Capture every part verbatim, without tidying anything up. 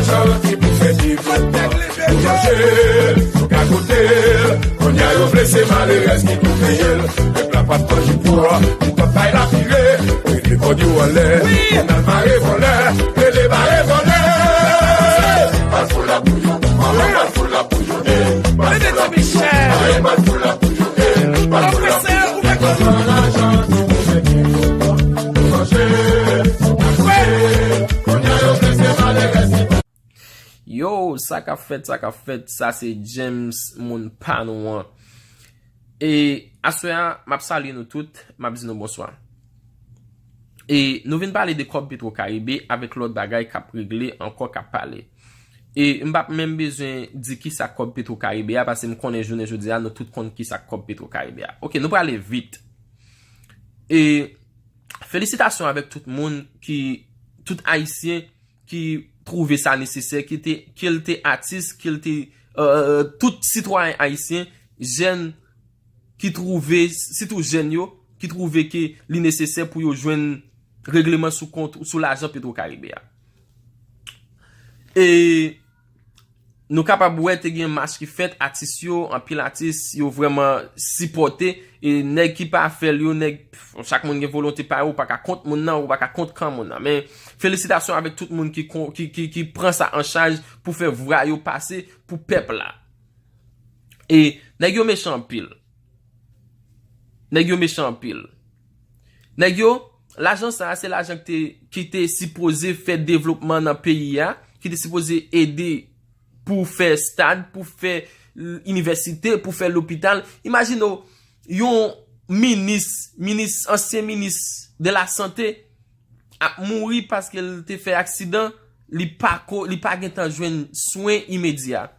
Ki pou fè devlopman. Nou manje, nou ka kote l. Kounye a yo blese malerèz ki pou peye l. Pèp la pa t manj pou a, ou pa bay la pire. Rete kòd yo anlè, n al mare vòlè. Rete mare vòlè. Bal foul la pou yo, bal foul la pou yo. Bal foul la pou yo. Bal foul la pou yo. Bal foul la pou yo. Lajan ki pou fè devlopman. Nou manje, nou ka kote l. Kounye a yo blese malerèz ki pou Yo, sa k ap fèt, sa k ap fèt, sa se James, moun pa nou an. E aswè a, m ap salye nou tout, m ap di nou bonswa. E nou vin pale de kòb Petro Karibe avèk lòt bagay k ap regle ankò, k ap pale. E m p ap menm bezwen di kisa kòb Petro Karibe a, paske m konnen jounen jodi a, nou tout konn kisa kòb Petro Karibe a. Oke, nou prale vit. E felisitasyon avèk tout moun ki, tout Ayisyen ki twouve sa nesesè, ki te, ke l te atis, ke l te, euh, tout sitwayen ayisyen, jèn ki twouve, sitou jèn yo, ki twouve ke li nesesè pou yo jwenn regleman sou kont, sou lajan Petro Karibe a. E nou kapab wè te gen mach ki fèt, atis yo, anpil atis, yo vrèman sipòte, e nèg ki pa fè l yo, nèg, chak moun gen volonte pa yo, ou pa ka kont moun nan, ou pa ka kont kan moun nan. Men, felisitasyon avèk tout moun ki kon-, ki, ki, ki pran sa an chaj pou fè vwa yo pase pou pèp la. E nèg yo mechan anpil. Nèg yo mechan anpil. Nèg yo, lajan sa a, se lajan ki te, ki te sipoze fè devlopman nan peyi a, ki te sipoze ede pou fè stad, pou fè, l-, inivèsite, pou fè lopital. Imajine w, yon minis, minis, ansyen minis de la sante, ap mouri paske l te fè aksidan, li pa ko, li pa gentan jwenn swen imedya.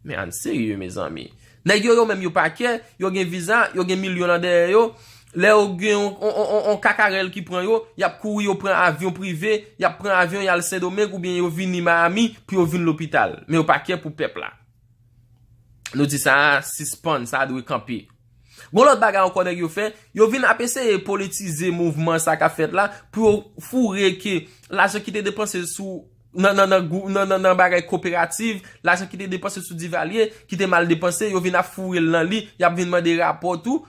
Men ann serye, mezanmi. Nèg yo, yo menm, yo pa kè, yo gen viza, yo gen milyon nan dèyè yo. Lè yo gen on, on, on, on, on kakarèl ki pran yo, y ap kouri, yo pran avyon prive, y ap pran avyon, y al Sendomeng oubyen yo vini Miami pou yo vin lopital. Men yo pa kè pou pèp la. Nou di sa a sispann, sa a dwe kanpe. Gon lòt bagay ankò nèg yo fè, yo vin ap eseye politize mouvman sa k ap fèt la pou yo foure ke lajan ki te depanse sou, nan, nan, nan, gou-, nan, nan, nan bagay koperativ, lajan ki te depanse sou Divalye, ki te mal depanse, yo vin ap foure l nan li, y ap vin mande rapò tou.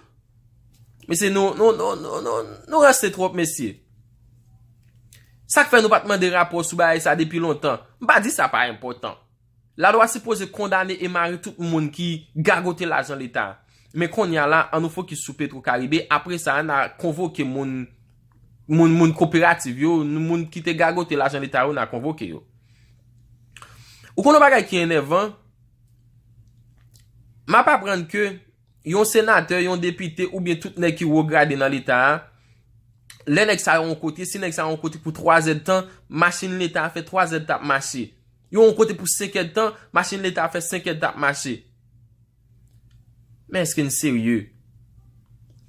Mesye, nou, nou, nou, nou, nou, nou ranse twòp, mesye. Sa k fè nou pa t mande rapò sou bagay sa depi lontan? M pa di sa pa enpòtan. Lalwa sipoze kondane e mare tout moun ki gagote lajan Leta. Men kounye a la, ann nou fokis sou Petro Karibe. Apre sa, n a konvoke moun, moun, moun koperativ yo, moun ki te gagote lajan Leta yo, n a konvoke yo. Ou konn yon bagay ki enèvan? M ap aprann ke yon senatè, yon depite, oubyen tout nèg ki wo grade nan Leta a, lè nèg sa yo yon kote, si nèg sa yo yon kote pou twa zèdtan, machin Leta a fè twa zèdtan ap mache. Yo yon kote pou senk èdtan, machin Leta a fè senk èdtan ap mache. Men èske n serye?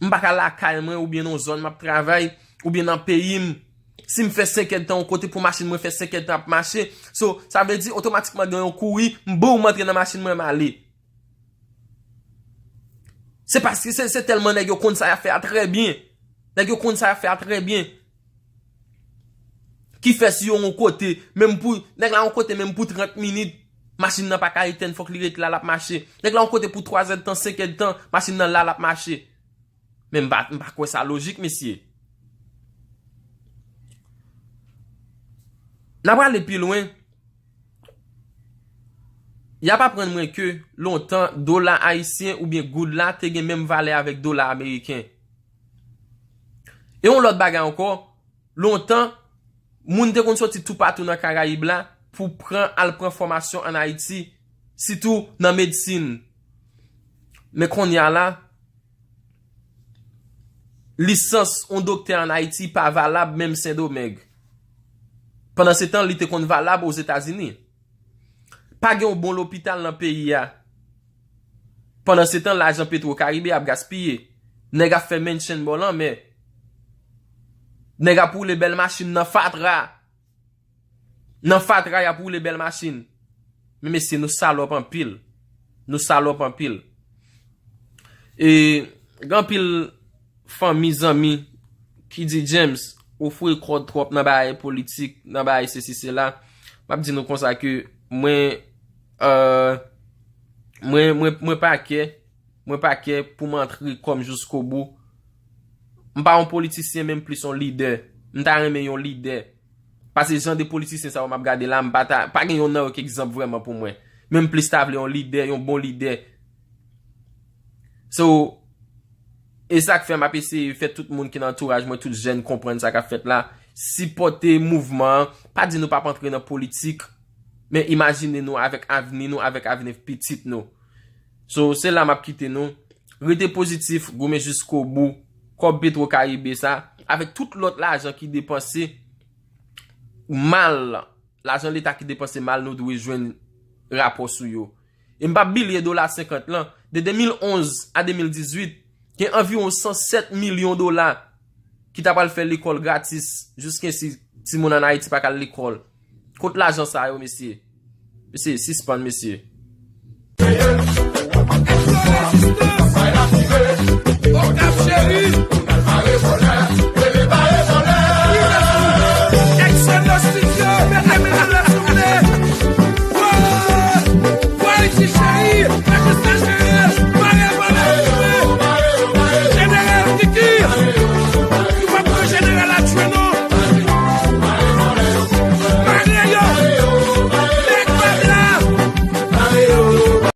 M pa ka lakay mwen oubyen nan zòn m ap travay, oubyen nan peyi m. Si m fè senk èdtan yon kote pou machin mwen fè senk èdtan ap mache. So, sa vle di otomatikman gen yon kouri, m boum, m antre nan machin mwen, m ale. Se paske se, se tèlman nèg yo konn sa y ap fè a trè byen. Nèg yo konn sa y ap fè a trè byen. Ki fè si yo yon kote, menm pou, nèg la yon kote menm pou trant minit, machin nan pa ka etèn, fòk li ret la, l ap mache. Nèg la yon kote pou twa zèdtan, senk èdtan, machin nan la, l ap mache. Men m pa, m pa kwè sa lojik, mesye. N a prale pi lwen. Y ap aprann mwen ke lontan, dola ayisyen oubyen goud la te gen menm valè avèk dola ameriken. E yon lòt bagay ankò, lontan, moun te konn soti toupatou nan Karayib la pou pran, al pran fòmasyon ann Ayiti, sitou nan medsin. Men kounye a la, lisans yon doktè ann Ayiti pa valab menm Sendomeng. Pandansetan, li te konn valab Ozetazini. Pa gen yon bon lopital nan peyi a. Pandansetan, lajan Petro Karibe ap gaspiye. Nèg ap fè mansion bò lanmè. Nèg ap woule bèl machin nan fatra. Nan fatra, y ap woule bèl machin. Men mesye, nou salòp anpil. Nou salòp anpil. E gen anpil fanmi, zanmi ki di, James, ou foure kòd twòp nan bagay politik, nan bagay sesi sela. M ap di nou konsa ke mwen, euh, mwen, mwen, mwen pa kè, mwen pa kè pou m antre kòm jiskobou. M pa yon politisyen, men m plis yon lidè. M ta renmen yon lidè. Paske jan de politisyen sa yo m ap gade la, m pa ta, pa gen yon nan yo ki egzanp vrèman pou mwen. Men m plis ta vle yon lidè, yon bon lidè. So, e sa k fè m ap eseye fè tout moun ki nan antouraj mwen, tout jèn konprann sa k ap fèt la. Sipòte mouvman an. Pa di nou p ap antre nan politik, men imajine nou avèk avni nou, avèk avni pitit nou. So, se la m ap kite nou. Rete pozitif, goumen jiskobou. Kòb Petro Karibe sa, avèk tout lòt lajan ki depanse mal, lajan leta ki depanse mal, nou dwe jwenn rapò sou yo. E m p ap bliye dola senkant lan. De de mil onz a de mil dizuit, gen anviwon san sèt milyon dola ki ta pral fè lekòl gratis, jiskensi timoun ann Ayiti pa ka al lekòl. Kot lajan sa yo, mesye? Mesye, sispann, mesye.